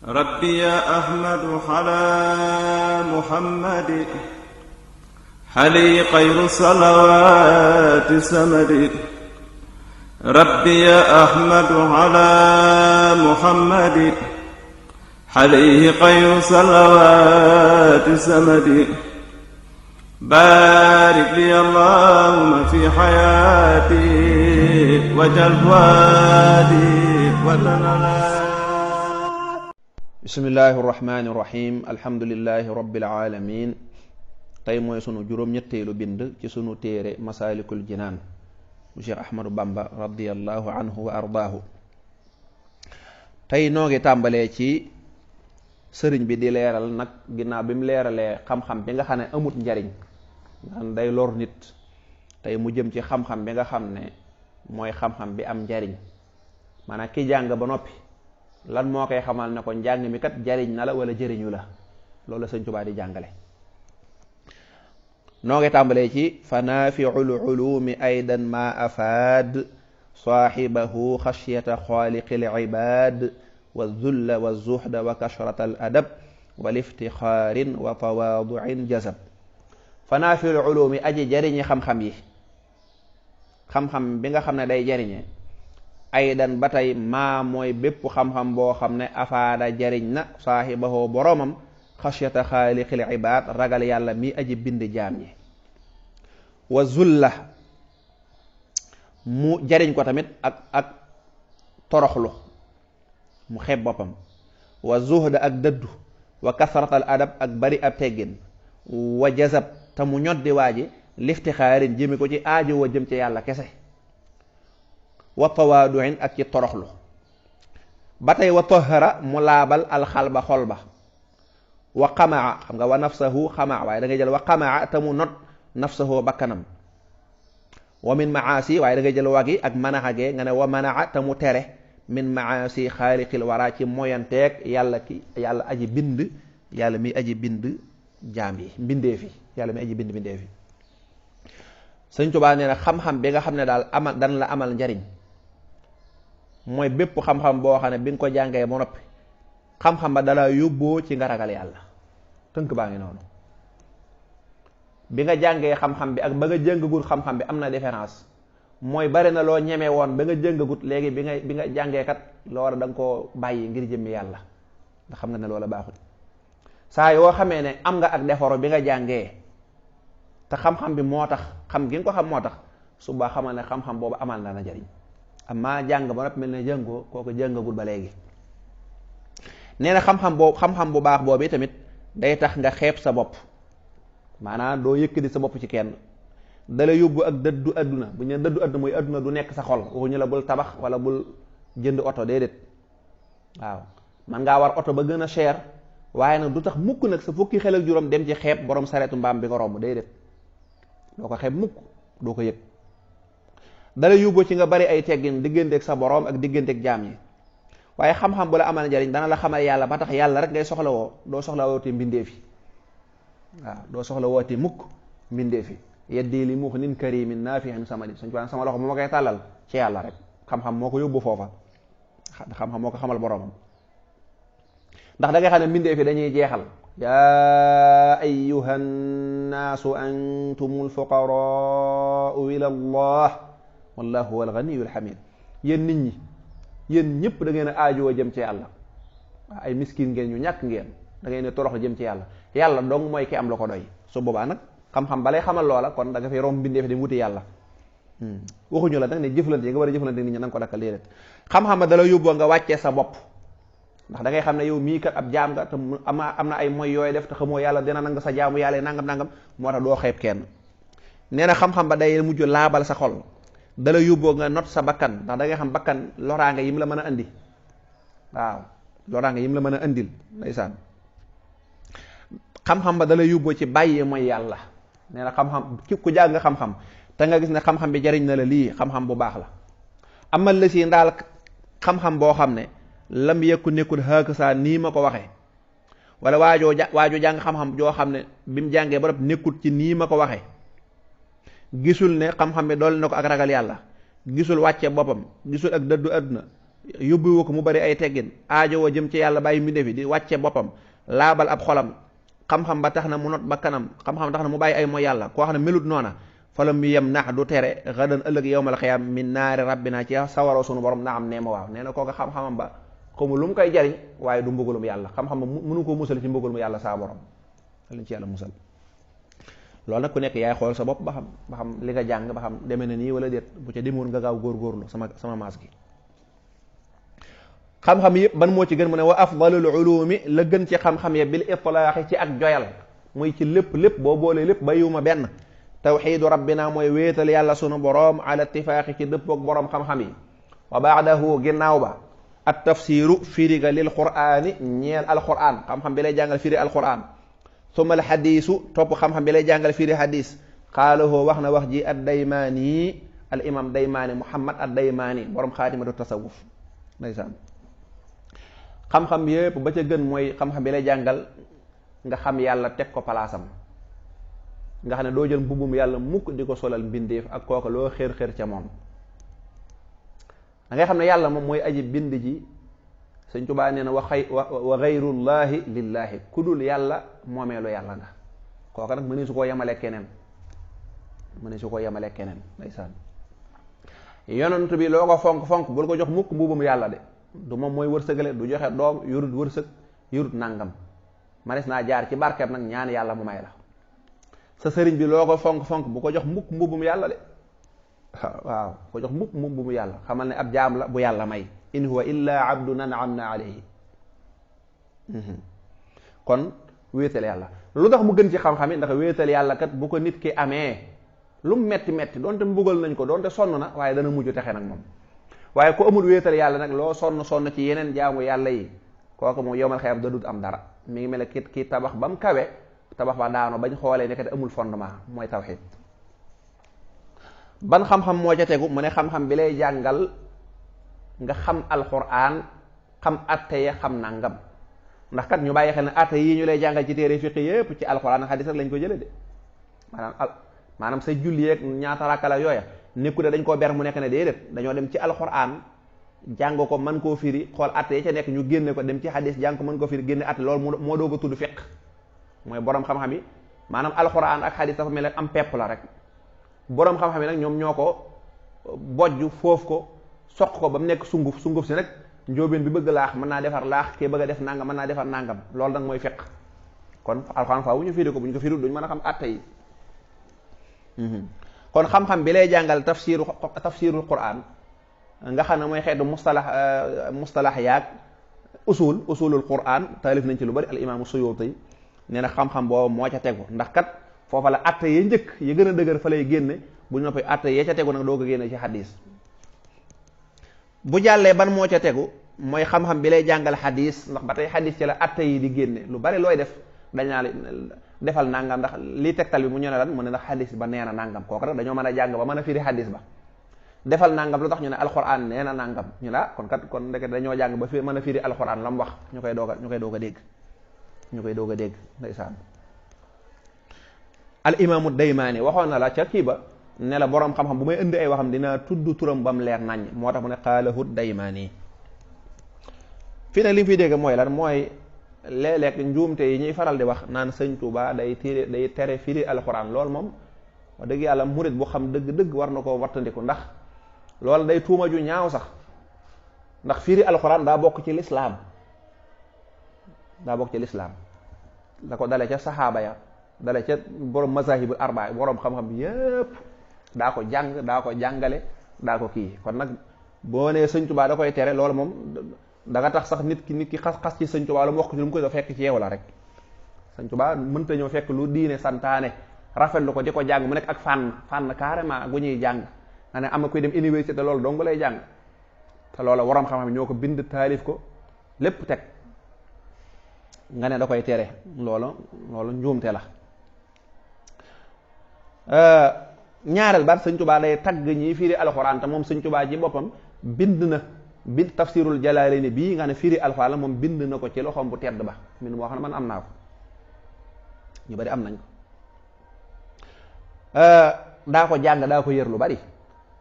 ربي يا أحمد على محمد حلي خير صلوات سمد ربي يا أحمد على محمد عليه خير صلوات سمد بارك لي اللهم في حياتي وجل وادي وتنالى bismillahi irrahmani irrahim alhamdulilahi rabbil alamin tey mooy sunu juróom-ñetteelu bind ci sunu téere masaalikul jinaan bu Cheikh Ahmadou Bamba radiallahu anhu wa ardaahu. tey noo ngi tàmbalee ci sëriñ bi di leeral nag ginnaaw bi mu leeralee xam-xam bi nga xam ne amut njariñ naan day lor nit, tey mu jëm ci xam-xam bi nga xam ne mooy xam-xam bi am njariñ, maanaam ki jàng ba noppi lan moo koy xamal ne ko njàng mi kat jariñ na la wala jëriñu la. loolu la Sëñ Tuubaa di jàngale. noo ngi tàmbalee ci fa naafiul ulumi aidan ma afaad saaxibahu xashyata xaaliqil ibaad wa zulla wa zuhda wa kashrata al adab wa liftixaarin wa tawaaduin jazab. fa naafiul ulumi aji jariñi xam-xam yi, xam-xam bi nga xam ne day jariñe aydan ba tey maa mooy bépp xam-xam boo xam ne afaada jariñ na saaxibahoo boroomam xashyata xaaliqil ibaad ragal yàlla mi aji bind jaam ñi, wa zulla mu jariñ ko tamit ak toroxlu mu xeeb boppam, wa zuhda ak dëddu, wa kasratal adab ak bari ab teggin, wa jazab te mu ñoddi waa ji liftixaarin jëmi ko ci aajo wa jëm ci yàlla kese, wa tawaaduin ak ci toroxlu. ba tey wa tahara mu laabal alxalba xol ba, wa qamaa xam nga wa nafsahu xamaa waaye da ngay jël wa qamaa te mu not nafsahu bakkanam, wa min maasi waaye da ngay jël wagi ak manaxagee nga ne wa manaa te mu tere min maasi xaaliqil wara ci moyanteeg yàlla aji bind, yàlla mi aji bind jaam yi mbindee fi, yàlla mi aji bind mbindee fi. Sëñ Tuubaa nee na xam-xam bi nga xam ne daal dan la amal njariñ mooy bépp xam-xam boo xam ne bi nga ko jàngee ba noppi xam-xam ba dala yóbboo ci nga ragal yàlla. tënk baa ngi noonu. bi nga jàngee xam-xam bi ak ba nga jëngagut xam-xam bi am na différence. mooy bari na loo ñeme woon ba nga jëngagut, léegi bi nga jàngee kat loola da nga koo bàyyi ngir jëmmi yàlla nga xam nga ne loola baaxut. saa yoo xamee ne am nga ak defaro bi nga jàngee te xam-xam bi moo tax, xam gi nga ko xam moo tax, suba xamal ne xam-xam boobu amal na la njariñ. amma jàng ba noppi mel ne jëngoo, kooku jëngagul ba léegi. nee na xam-xam bu baax boobu tamit day tax nga xeeb sa bopp, maanaam doo yëkkati sa bopp ci kenn. dala yóbbu ak dëddu adduna. bu ñu nee dëddu adduna mooy adduna du nekk sa xol, waxuñu la bul tabax wala bul jënd oto, déedéet. waaw man ngaa war oto ba gën a cher, waaye nag du tax mukk nag sa fukki xel ak juróom dem ci xeeb borom sareetu mbaam bi nga romb, déedéet. doo ko xeeb mukk, doo ko yëg. dala yóbbu ci nga bari ay teggin digganteeg sa borom ak digganteeg jaam yi. waaye xam-xam bu la amal njariñ dana la xamal yàlla ba tax yàlla rek ngay soxla woo, doo soxla woote mbindeef yi. waaw doo soxla woote mukk mbindeef yi. yeddi li muxnin karimin naafihin samadi. sama loxo bu ma koy tàllal ci yàlla rek. xam-xam moo ko yóbbu foofa, xam-xam moo ko xamal boromam. ndax da ngay xam ne mbindeef yi dañuy jeexal. yaa ayyuhan naasu antumul fuqaraau ila allah wallahu huwal ganiyyul hamid. yéen nit ñi, yéen ñëpp da ngeen a aajoo jëm ci yàlla. ay miskin ngeen, ñu ñàkk ngeen, da ngeen a torox jëm ci yàlla. yàlla dong mooy ki am la ko doy. su boobaa nag xam-xam balay xamal loola, kon da nga fay romb mbindeef di wuti yàlla. waxuñu la nag ne jëflante yi nga war a jëflante nit ñi na nga ko dakkal déedéet. xam-xam ba dala yóbboo nga wàccee sa bopp, ndax da ngay xam ne yow mii kat ab jaam nga te am na ay moy yooy def te xamoo yàlla dina nang sa jaamu yàlla nangam moo tax doo xeeb kenn. nee na xam-xam ba day mujj laabal sa xol, dala yóbboo nga not sa bakkan, ndax da ngay xam bakkan loraange yim la mën a andi. waaw loraange yim la mën a andil ndeysaan. xam-xam ba dala yóbboo ci bàyyi mooy yàlla. nee na xam-xam ku jàng nga xam-xam te nga gis ne xam-xam bi jariñ na la, lii xam-xam bu baax la. amal la si ndaal xam-xam boo xam ne lam yekku nekkul xaaka saa nii ma ko waxee, wala waajoo jàng xam-xam joo xam ne bi mu jàngee ba nekkul ci nii ma ko waxee. gisul ne xam-xam bi dool na ko ak ragal yàlla, gisul wàcce boppam, gisul ak dëddu àdduna, yóbbuwu ko mu bari ay teggin aajowoo jëm ci yàlla bàyyi mbindeef yi di wàcce boppam laabal ab xolam xam-xam ba tax na mu not ba kanam xam-xam tax na mu bàyyi ay mooy yàlla koo xam ne melut noona falam mi yem nax du tere xadan ëllëg yawmal xiyaam min naari rabbina ci sawaroo sunu borom na am nee ma waaw nee na kooku xam-xamam ba xamu lu mu koy jariñ waaye du mbugalum yàlla xam-xam ba mënu koo musal ci mbugalum yàlla saa borom lañ ci yàlla musal loolu nag ku nekk yaay xool sa bopp ba xam li nga jàng ba xam demee na nii wala déet bu ca demoon nga gaaw góorgóorlu sama maas gi xam-xam yëpp ban moo ci gën mu ne wa afdalul ulumi la gën ci xam-xam ya bil itlaaxi ci ak joyal muy ci lépp boo boolee lépp bàyyiwuma benn tawxiidu rabbina mooy wéetal yàlla sunu boroom ala ittifaaxi ci dëppook boroom xam-xam yi wa baadahu ginnaaw ba at tafsiru firiga lil qur'aani ñeel alquran xam-xam bi lay jàngal firi alquran summa al xadiisu topp xam-xam bi lay jàngal firi xadiis xaalahoo wax na wax ji ad daymaani al imam daymaani muhammad ad daymaani boroom xaatimatu tasawuf ndeysaan xam-xam yépp ba ca gën mooy xam-xam bi lay jàngal nga xam yàlla teg ko palaasam nga xam ne doo jël mbubbum yàlla mukk di ko solal mbindeef ak kooka loo xër ca moom da ngay xam ne yàlla moom mooy aji bind ji Sëñ Tuubaa nee na wa xayrullaahi lillaahi ku dul yàlla moomeelu yàlla nga kooka nag mëni su koo yemale keneen ndeysaan yonent bi loo ko fonk bul ko jox mukk mbubbum yàlla de du moom mooy wërsëgale du joxe doom yurut wërsëg yurut nàngam manes naa jaar ci barkeem nag ñaan yàlla mu may la sa sëriñ bi loo ko fonk bu ko jox mukk mbubbum yàlla de waaw ko jox mukk mbubbum yàlla xamal ne ab jaam la bu yàlla may in huwa illa abdun an'amna alayhi kon wéetal yàlla lu tax mu gën ci xam-xam yi ndax wéetal yàlla kat bu ko nit ki amee lu mu metti donte mbugal nañ ko donte sonn na waaye dana mujj texe nag moom waaye ku amul wéetal yàlla nag loo sonn ci yeneen jaamu yàlla yi kooku moom yowmal xiyam da dut am dara mi ngi mel ne kii tabax ba mu kawe tabax ba daano bañ xoolee nekkati amul fondement mooy tawxiid ban xam-xam moo ca tegu mu ne xam-xam bi lay jàngal nga xam alquran xam atte ya xam nangam ndax kat ñu bàyyi xel ne atte yi ñu lay jàngal ci téere fiqi yépp ci alquran ak xadis rek lañ ko jële de maanaam say julli yeeg ñaata rakka la yooya nekku de dañ koo ber mu nekk ne déedéet dañoo dem ci alquran jàng ko mën koo firi xool atte ya ca nekk ñu génne ko dem ci xadis jàng ko mën koo firi génne atte loolu moo doog a tudd fiq mooy borom xam-xam yi maanaam alxuraan ak xadis dafa mel ne am pepp la rek borom xam-xam yi nag ñoom ñoo ko bojj foofu ko soq ko ba mu nekk sunguf si nag njóobeen bi bëgg laax mën naa defar laax kee bëgg a def nangam mën naa defar nangam loolu nag mooy fiq kon alxuraan faaw ñu firi ko bu ñu ko firi duñ mën a xam atte yi kon xam-xam bi lay jàngal tafsirul quran nga xam ne mooy xeetu mustalax yaag usulul quran taalif nañ ci lu bari al imaamu Suyuuti nee na xam-xam boobu moo ca tegu ndax kat foofa la atte ya njëkk yi gën a dëgër fa lay génne bu ñu noppee atte ya ca tegu nag doo ko génne ci xadis bu jàllee ban moo ca tegu mooy xam-xam bi lay jàngal xadis ndax ba tey xadis ci la atte yi di génne lu bari looy def dañ naa defal nangam ndax lii tegtal bi mu ñu ne lan mu ne ndax xadis ba nee na nangam kooku rek dañoo mën a jàng ba mën a firi xadis ba defal nangam lu tax ñu ne alxuraan nee na nangam ñu la kon ndeke dañoo jàng ba mën a firi alxuraan la mu wax ñu koy doog a dégg ndeysaan al imaamu daymaani waxoon na la ca kii ba ne la boroom xam-xam bu may indi ay waxam dinaa tudd turam ba mu leer naññ moo tax mu ne qaalahu daymaani fii nag li mu fiy dégg mooy lan mooy léeg-léeg njuumte yi ñuy faral di wax naan sëñ Tuuba day tere firi alxuraan loolu moom wax dëgg yàlla murit bu xam dëgg-dëgg war na koo wattandiku ndax loolu day tuuma ju ñaaw sax ndax firi alxuraan daa bokk ci lislaam la ko dale ca saxaaba ya dale ca borom mazahibul arbaa borom xam-xam yépp daa ko jàngale daa ko kii kon nag boo nee sëñ Tuubaa da koy tere loolu moom da nga tax sax nit ki xas ci sëñ Tuubaa lu mu wax ko ci lu mu koy fekk ci yow la rek sëñ Tuubaa mënta ñëw fekk lu diine santaane rafetlu ko di ko jàng mu nekk ak fànn carrément gu ñuy jàng nga ne am na koy dem université loolu dong lay jàng te loola waroom xam-xam ñoo ko bind taalif ko lépp teg nga ne da koy tere loolu njuumte la ñaareel baat sëñ Tuubaa day tagg ñi firi alxuraan te moom sëñ Tuubaa ci boppam bind tafsirul Jalaalayni bii nga ne firi alxuraan la moom bind na ko ci loxoom bu tedd ba min moo xam ne man am naa ko ñu bari am nañ ko daa ko jàng daa ko yër lu bari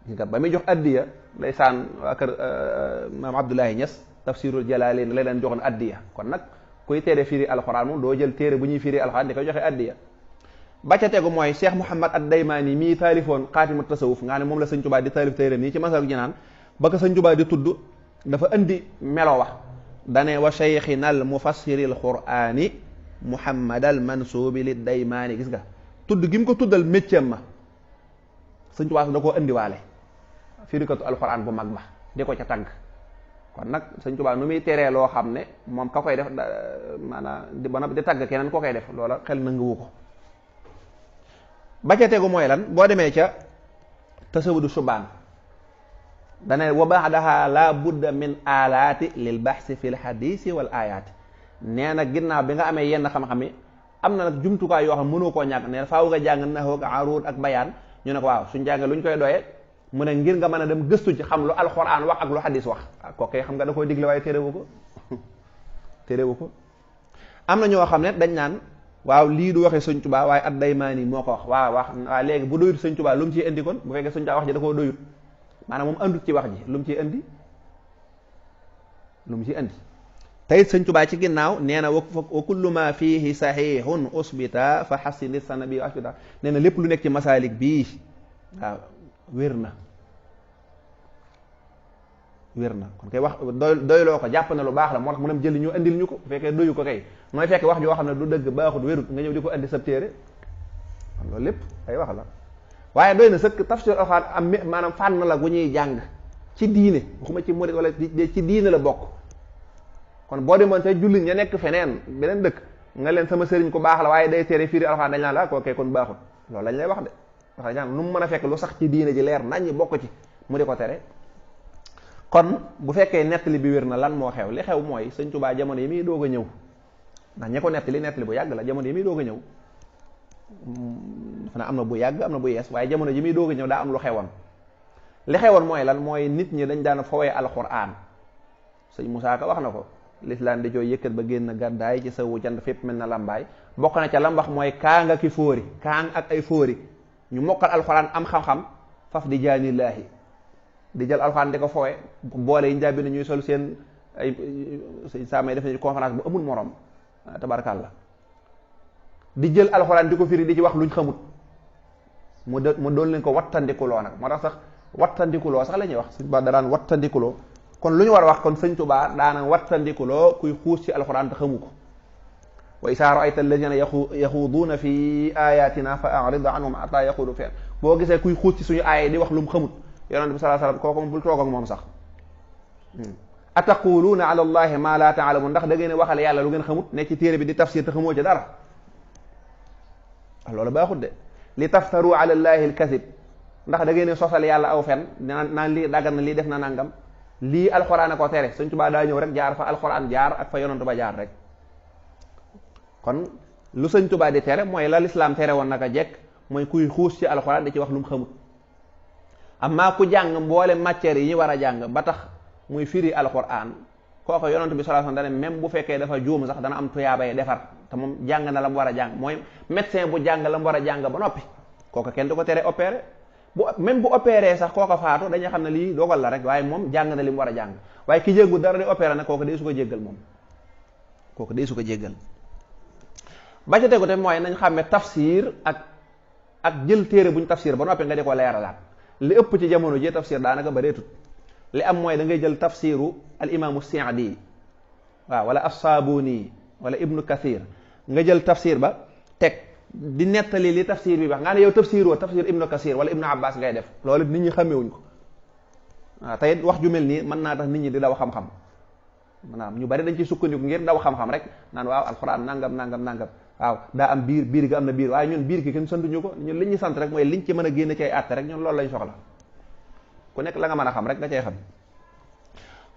gis nga ba muy jox addiya ndeysaan waa kër maam Abdoulaye Niass tafsirul Jalalayn la leen joxoon addiya kon nag kuy téere firi alxuraan moom doo jël téere bu ñuy firi alxuraan di koy joxe addiya. ba ca tegu mooy Cheikh Mouhamad ad-Daymaani mii taalifoon xaatimu tasawuf nga ne moom la sëñ Tuubaa di taalif téere nii ci Masaalikul Jinaan ba ko sëñ Tuubaa di tudd dafa indi melo wax dane wa cheikhina al mufassiri al qur'ani Muhammad al mansuubi lid Daymaani gis nga tudd gi mu ko tuddal méccam ma sëñ Tuubaa da koo indiwaale firikatu alxuraan bu mag ba di ko ca tagg kon nag sëñ Tuubaa nu muy teree loo xam ne moom ka koy def maanaam di tagg keneen ko koy def loola xel nanguwu ko. ba ca tegu mooy lan boo demee ca tasawudu subaan dane wa ba'daha la budda min alaati lil baxsi fi l xadisi wal ayaati nee na ginnaaw bi nga amee yenn xam-xam yi am na nag jumtukaay yoo xam mënoo koo ñàkk nee na faaw nga jàng naxwu ak aruud ak bayaan ñu ne ko waaw suñ jàngee lu ñu koy doyee mu ne ngir nga mën a dem gëstu ci xam lu alxuraan wax ak lu xadis wax kooku xam nga da koy digle waaye térewu ko térewu ko. am na ñoo xam ne dañ naan waaw lii du waxee sëñ Tuubaa waaye ad-Daymaani moo ko wax waaw léegi bu doyut sëñ Tuubaa lu mu ciy indi kon bu fekkee sëñ Tuubaa wax ji da koo doyut maanaam moom andut ci wax ji lu mu ciy indi te it sëñ Tuubaa ci ginnaaw nee na wa kullu ma fiihi sahihun usbita fa xasini sanabi asbita nee na lépp lu nekk ci masaalik bii waaw wér na kon kay wax doyloo ko jàpp na lu baax la moo tax mu dem jëli ñu andil ñu ko bu fekkee doyu ko kay mooy fekk wax joo xam ne du dëgg baaxut wérut nga ñëw di ko andi sab téere kon loolu lépp ay wax la waaye doy na sëkk tafsir alxuraan am maanaam fànn la gu ñuy jàng ci diine waxuma ci murid wala ci diine la bokk kon boo demoon say jullit ña nekk feneen beneen dëkk nga leen sama sëriñ ko baax la waaye day téere firi alxuraan dañ naan la koo kay kon baaxut loolu lañ lay wax de wax jàng nu mu mën a fekk lu sax ci diine ji leer nañ bokk ci mu di ko tere. kon bu fekkee nettali bi wér na lan moo xew li xew mooy sëñ Tuubaa jamono yi muy doog a ñëw ndax ña ko nettali bu yàgg la jamono yi muy doog a ñëw dafa am na bu yàgg am na bu yees waaye jamono yi muy doog a ñëw daa am lu xewoon li xewoon mooy lan mooy nit ñi dañ daan fowee alxuraan sëñ Musaa Ka wax na ko lislaam di jooy yëkkat ba génn gàddaay ci sawu jant fépp mel na lambaay bokk na ca lam wax mooy kaang ak i fóori kaang ak ay fóori ñu mokkal alxuraan am xam-xam faf di jaanillaahi di jël alxuraan di ko fowee boole yi njàbbi na ñuy sol seen ay sëñ saamay def nañu conférence bu amul morom tabarakàllah di jël alxuraan di ko firi di ci wax luñ xamut mu doon leen ko wattandikuloo nag moo tax sax wattandikuloo sax la ñuy wax sëñ ba daan wattandikuloo kon lu ñu war a wax kon sëñ Tuubaa daana wattandikuloo kuy xuus ci alxuraan te xamu ko wa izaa ra'ayta allaziina yaxuuduuna fi ayatina fa a'rid anhum hatta yaxuudu fi boo gisee kuy xuus ci suñu aaya di wax lu mu xamut yonent bi sallallahu alayhi wasallam kooku bul toog ak moom sax ataquluuna ala allahi ma la taalamun ndax da ngeen waxal yàlla lu ngeen xamut ne ci téere bi di tafsir te xamoo ci dara loolu baaxut de li taftaru ala allahi alkasib ndax da ngeen sosal yàlla aw fen naan lii daggan na lii def na nangam lii alxuraan a ko tere Sëñ Tuubaa daa ñëw rek jaar fa alxuraan jaar ak fa yonent ba jaar rek kon lu Sëñ Tuubaa di tere mooy la lislaam tere woon naka jekk mooy kuy xuus ci alxuraan di ci wax lu mu xamut amma ku jàng mboole matières yi ñu war a jàng ba tax muy firi alxuraan kooku yonent bi sallallahu alayhi wasallam même bu fekkee dafa juum sax dana am tuyaabay defar te moom jàng na la mu war a jàng mooy médecin bu jàng la mu war a jàng ba noppi kooku kenn du ko tere opéré même bu opéré sax kooku faatu dañuy xam ne lii dogal la rek waaye moom jàng na li mu war a jàng waaye ki jéggu dara di opéré nag kooku day su ko jéggal moom kooku day su ko jéggal ba ca tegu te mooy nañ xam ne tafsir ak jël téere bu ñu tafsir ba noppi nga di ko leeralaat li ëpp ci jamono ji tafsir daanaka bareetut li am mooy da ngay jël tafsiru al imaamu Saadi waaw wala as-Saabuni wala ibnu Kathir nga jël tafsir ba teg di nettali li tafsir bi wax nga ne yow tafsir ibnu Kathir wala ibnu Abbas ngay def loolu nit ñi xamewuñ ko waaw tey wax ju mel nii mën naa tax nit ñi di daw xam-xam maanaam ñu bari dañ ci sukkandiku ngir daw xam-xam rek naan waaw alxuraan nangam waaw daa am biir ga am na biir waaye ñun biir gi kenn santuñu ko ñun li ñu sant rek mooy liñ ci mën a génn ci ay àtte rek ñun loolu lañ soxla ku nekk la nga mën a xam rek nga cay xam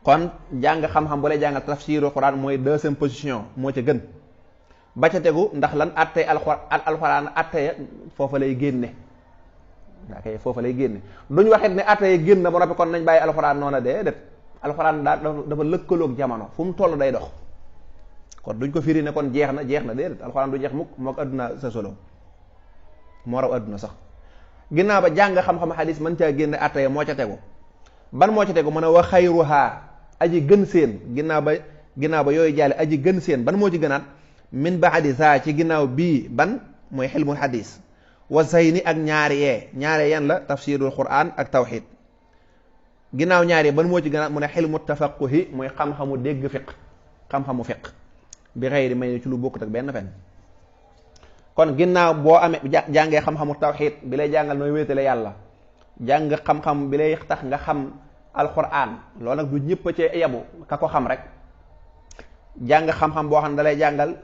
kon jàng xam-xam bu lay jàngal tafsiru Quran mooy deuxième position moo ca gën ba ca tegu ndax lan àttee alxuraan àttee foofa lay génne daa kay foofa lay génne duñ waxit ne àttee génn ba noppi kon nañ bàyyi alxuraan noona déedéet alxuraan dafa lëkkaloog jamono fu mu toll day dox kon duñ ko firi ne kon jeex na déedéet alxuraan du jeex mukk moo ko adduna sa solo moo raw adduna sax ginnaaw ba jàng xam-xam xadis mën caa génne attaye moo ca tegu ban moo ca tegu mën a wa xayruha aji gën seen ginnaaw ba yooyu jàlle aji gën seen ban moo ci gënaat min baadi za ci ginnaaw bii ban mooy xilmul xadis wa zayni ak ñaari yan la tafsirul quran ak tawxid ginnaaw ñaari ban moo ci gënaat mu ne xilmu tafaquhi mooy xam-xamu dégg fiq xam-xamu fiq bi xëyri may ni ci lu bokkut ak benn fen kon ginnaaw boo amee jàngee xam-xamu tawxid bi lay jàngal nooy wéetale yàlla jàng xam-xam bi lay tax nga xam alquran loolu nag du ñëpp a ci yabu ka ko xam rek jàng xam-xam boo xam ne da lay jàngal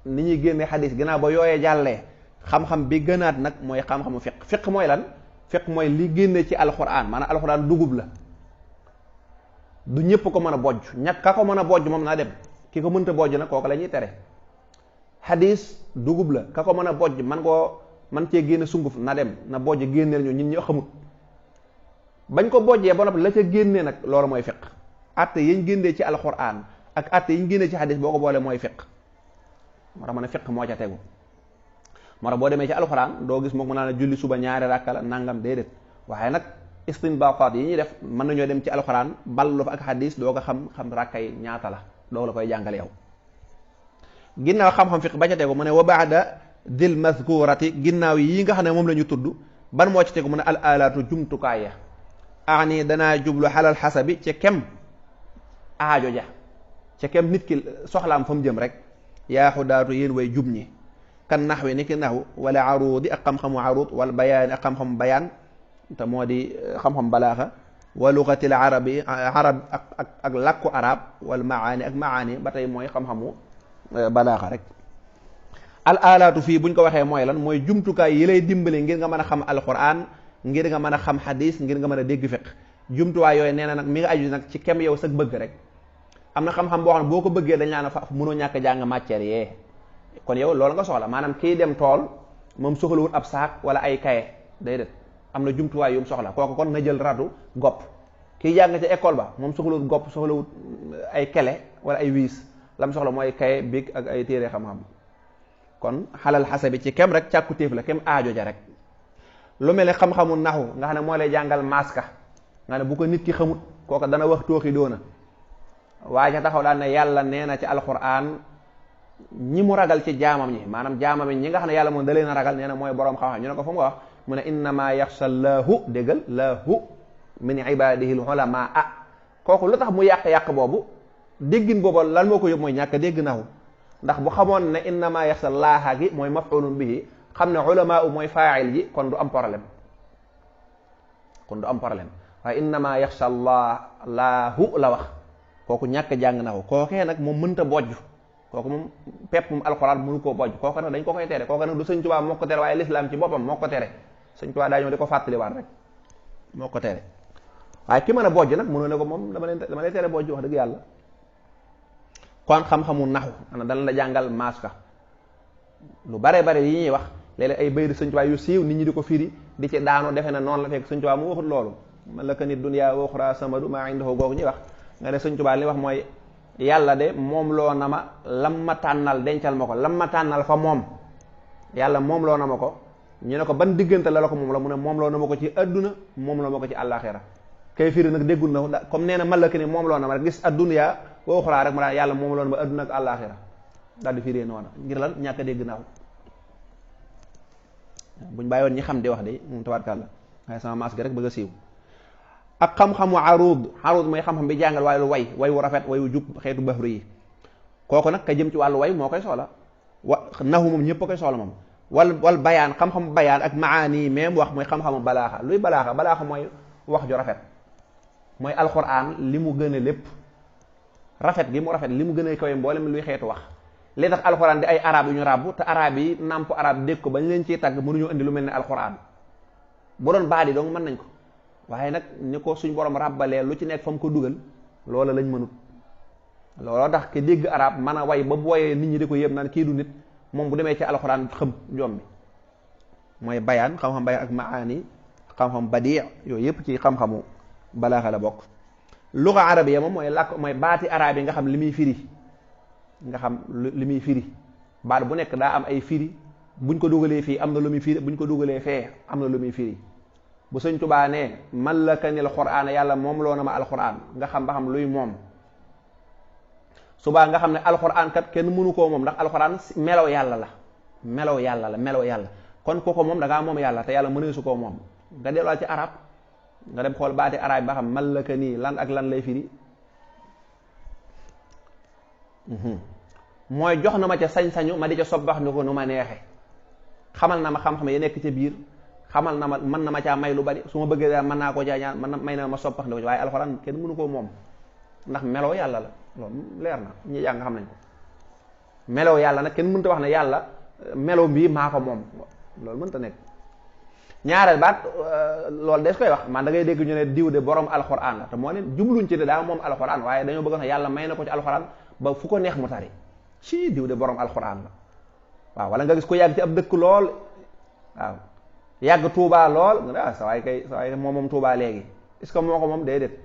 ni ñuy génne xadis ginnaaw ba yooyee jàllee xam-xam bi gënaat nag mooy xam-xamu fiq mooy lan fiq mooy li génne ci alquran maanaam alquran dugub la du ñëpp ko mën a bojj ñàkk ka ko mën a bojj moom naa dem ki ko mënta bojj nag kooku la ñuy tere xadis dugub la ka ko mën a bojj man cee génne sunguf na dem na bojj génneel ñu ñun ñoo xamut bañ ko bojjee ba noppi la ca génnee nag loolu mooy fiq atte yañ génnee ci alquran ak atte yañ génnee ci xadis boo ko boolee mooy fiq moo tax ma ne fiq moo ca tegu moo tax boo demee ci alxuraan doo gis moom mu naan julli suba ñaari rakka la nangam déedéet waaye nag istinbaaxaat yi ñuy def mën nañoo dem ci alxuraan ballu fa ak xadis doo ko xam rakka yi ñaata la doo la koy jàngale yow ginnaaw xam-xam fiq ba ca tegu mu ne wa baada dil mazkurati ginnaaw yi nga xam ne moom la ñu tudd ban moo ci tegu mu ne al alaatu jumtukaay ya ani danaa jublu xalal xasabi ca kem aajo ja ca kem nit ki soxlaam fa mu jëm rek yaaxu daatu yéen way jub ñi kan naxwi ni ki naxwu wala aruudi ak xam-xamu aruud wala bayaani ak xam-xamu bayaan te moo di xam-xam balaaxa wa lugatil arabi arab ak làkku arab wal maani ak maani ba tey mooy xam-xamu balaaxa rek al alaatu fii buñ ko waxee mooy lan mooy jumtukaay yi lay dimbali ngir nga mën a xam alquran ngir nga mën a xam xadis ngir nga mën a dégg fiq jumtuwaay yooyu nee na nag mi nga aju nag ci kem yow sag bëgg rek am na xam-xam boo xam ne boo ko bëggee dañ laa na fa mënoo ñàkk jàng matière yee kon yow loolu nga soxla maanaam kii dem tool moom soxlawut ab saak wala ay kaye déedéet am na jumtuwaay yu mu soxla kooku kon na jël radu gopp kii jàng ca école ba moom soxlawut gopp soxlawut ay kele wala ay wiis lam soxla mooy kaye big ak ay téere xam-xam kon xalal xasabi ci kem rek càkku téef la kem aajo ja rek lu mel ne xam-xamu naxu nga xam ne moo lay jàngal maska nga ne bu ko nit ki xamut kooku dana wax tooxi doona waaye ca taxaw daan ne yàlla nee na ci alquran ñi mu ragal ci jaamam ñi maanaam jaamam ñi nga xam ne yàlla moom da leen a ragal nee na mooy boroom xam-xam ñu ne ko fu mu wax mu ne innama yaxsha llaahu déggal laahu min ibadihi l ulama kooku lu tax mu yàq boobu déggin boobu lan moo ko yóbbu mooy ñàkk dégg naxu ndax bu xamoon ne innama yaxsha llaaha gi mooy maf'ulun bihi xam ne ulama mooy faa'il ji kon du am problème waaye innama yaxsha llaahu la wax kooku ñàkk jàng naxu kookee nag moom mënta bojj kooku moom pepp moom alxuraan mënu koo bojj kooku nag dañ ko koy tere kooku nag du sëñ Tuubaa moo ko tere waaye lislaam ci boppam moo ko tere sëñ Tuubaa daa ñëw di ko fàttaliwaat rek moo ko tere waaye ki mën a bojj nag mënoo ne ko moom dama lay tere bojj wax dëgg yàlla kon xam-xamu naxu ana dana la jàngal maaska lu bare bare yi ñuy wax léeg-léeg ay bayri sëñ Tuubaa yu siiw nit ñi di ko firi di ci daanu defe na noonu la fekk sëñ Tuubaa mu waxut loolu man la ka nit dunya wa uxra samadu maa indahu googu ñuy wax nga ne sëñ Tuubaa li wax mooy yàlla de moom loo na ma lam ma tànnal dencal ma ko lam ma tànnal fa moom yàlla moom loo na ma ko ñu ne ko ban diggante la ko moom la mu ne moom loo na ma ko ci adduna moom loo ma ko ci àllaaxira kay firi nag déggul na comme nee na malaka ni moom loo na ma rek gis adduna wa uxra rek mu daan yàlla moom loo na ma adduna ak àllaaxira daal di firi noona ngir lan ñàkk a dégg naaw buñ bàyyi woon ñi xam di wax de moom tabaarkàlla waaye sama maas gi rek bëgg a siiw ak xam-xamu aruud mooy xam-xam bi jàngal wàllu way wu rafet way wu jub xeetu bahru yi kooku nag ka jëm ci wàllu way moo koy soxla naxu moom ñëpp a koy soxla moom wal bayaan xam-xamu bayaan ak maani même wax mooy xam-xamu balaaxa luy balaaxa mooy wax ju rafet mooy alquran li mu gën a lépp rafet gi mu rafet li mu gën a kawe mboolem luy xeetu wax li tax alquran di ay arab yu ñu ràbb te arab yi nàmp arab dégg ko ba ñu leen ciy tàgg mënuñu indi lu mel ne alquran bu doon baadi dong mën nañ ko waaye nag ñu ko suñ borom ràbbalee lu ci nekk fa mu ko dugal loola lañ mënut looloo tax ke dégg arab mën a way ba booyee nit ñi di ko yëpp naan kii du nit moom bu demee ci alxuraan xam jom bi mooy bayaan xam-xam bayaan ak maani xam-xam badi yooyu yëpp ci xam-xamu balaaxa la bokk luga arabiya moom mooy làkk mooy baati arab yi nga xam li muy firi baat bu nekk daa am ay firi buñ ko dugalee fii am na lu muy firi buñ ko dugalee fee am na lu muy firi. bu sëñ Tuubaa ne mallakanil qur'aan yàlla moom loo na ma alquran nga xam ba xam luy moom subaa nga xam ne alquran kat kenn mënu koo moom ndax alquran melow yàlla la melow yàlla kon kooku moom da ngaa moom yàlla te yàlla mënee su koo moom nga delluwaat ci arab nga dem xool baati arab ba xam mallakani lan ak lan lay firi mooy jox na ma ca sañ-sañu ma di ca sobbax ni ko nu ma neexe xamal na ma xam-xam yi nekk ca biir xamal na ma mën na ma caa may lu bari su ma bëggee daal mën naa koo caa ñaan man may na ma soppax ndi ko waaye alxuraan kenn mënu koo moom ndax meloo yàlla la loolu leer na ñi jàng xam nañ ko meloo yàlla nag kenn mënta wax ne yàlla meloo bii maa ko moom loolu mënta nekk ñaareel baat loolu des koy wax man da ngay dégg ñu ne diw de borom alxuraan la te moo ne jubluñ ci de daa moom alxuraan waaye dañoo bëgg na yàlla may na ko ci alxuraan ba fu ko neex mu tari ci diw de borom alxuraan la waaw wala nga gis ko yàgg ci ab dëkk lool waaw yàgg Touba lool nga ne ah sa waay moom Touba léegi est-ce que moo ko moom déedéet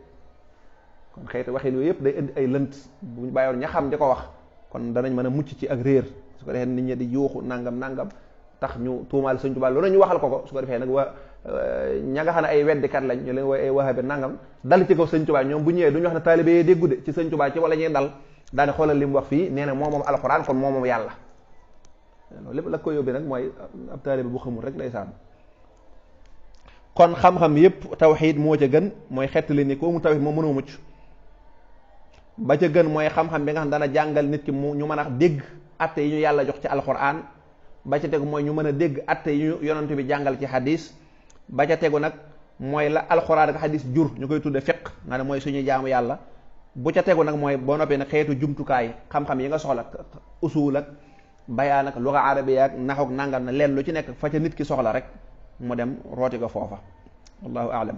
kon xëyti waxin yooyu yëpp day indi ay lënt bu ñu bàyyoon ña xam di ko wax kon danañ mën a mucc ci ak réer su ko defee nit ñi di yuuxu nangam tax ñu tuumaal sëñ Touba loolu ñu waxal ko su ko defee nag ña nga xam ne ay weddikat lañ ñu leen wooy ay wahabi nangam dal ci ko sëñ Touba ñoom bu ñëwee du ñu wax ne taalibe yee déggu de ci sëñ Touba ci wala ñuy dal daane xoolal li mu wax fii nee na moom alxuraan kon moom yàlla loolu lépp la ko yóbbee nag mooy ab taalibe bu xamul rek ndeysaan kon xam-xam yépp tawxiid moo ca gën mooy xettali ni ko mu tawxiid moom mënoo mucc ba ca gën mooy xam-xam bi nga xam dana jàngal nit ki ñu mën a dégg atte yi ñu yàlla jox ci alxuraan ba ca tegu mooy ñu mën a dégg atte yi ñu yonent bi jàngal ci xadis ba ca tegu nag mooy la alxuraan ak xadis jur ñu koy tudde fiq nga ne mooy suñuy jaamu yàlla bu ca tegu nag mooy boo noppee nag xeetu jumtukaay xam-xam yi nga soxla usul ak bayaan ak luga arabiya ak naxuk nangam na leen lu ci nekk fa ca nit ki soxla rek mu dem rooti ko foofa wallahu a'lam